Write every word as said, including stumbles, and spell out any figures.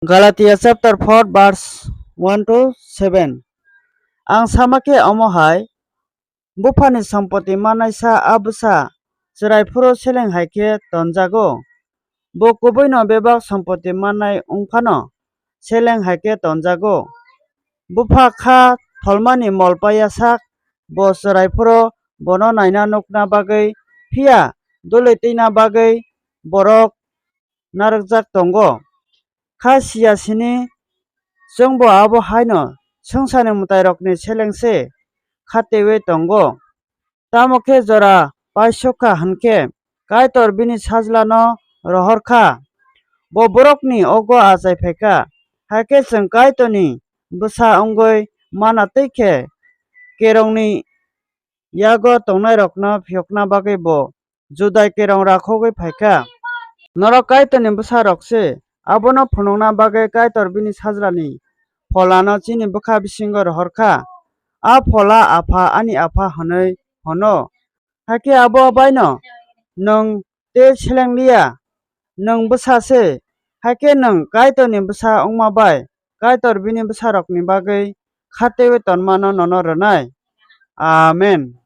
Galatia chapter four verse one to seven. Ang sama khe omo hai, buphani sompoti mannaisa a bwsa chwrai phuru seleng hai khe tonjago. Bo kubuino bebak sompoti mannai wng phano seleng hai khe tonjago. Bupha kha tholmani mol paiya sak, bo chwrai phuru bono naina nukna bagwi, phiya dulwi twina bagwi borok narwkjak tongo. Kha siya sini chwngbo abo haino swngcharni mwtairokni seleng se khatewi tongo. Tamo khe jora paisok kha hwn khe Kaitor bini Sajlano rohor kha. Bo borokni ogo achai phai kha. Hakhe chwng Kaitorni bwsa wngwi mana twi khe kerongni yago tongnairokno phiyokna bagwi bo Judai kerong rakhogwi phai kha. Norok Kaitorni bwsarok se, abono phunukna bagwi Kaitor bini Sajlani Pholano chini bwkha bisingo rohor kha. A Phola Apha, ani Apha hwnwi hwno. Hakhe abo baino nwng tei seleng liya, nwng bwsa se, hakhe nwng Kaitorni bwsa wngma bai Kaitor bini bwsarokni bagwi khatewi tonmano nono rwnai. Amen.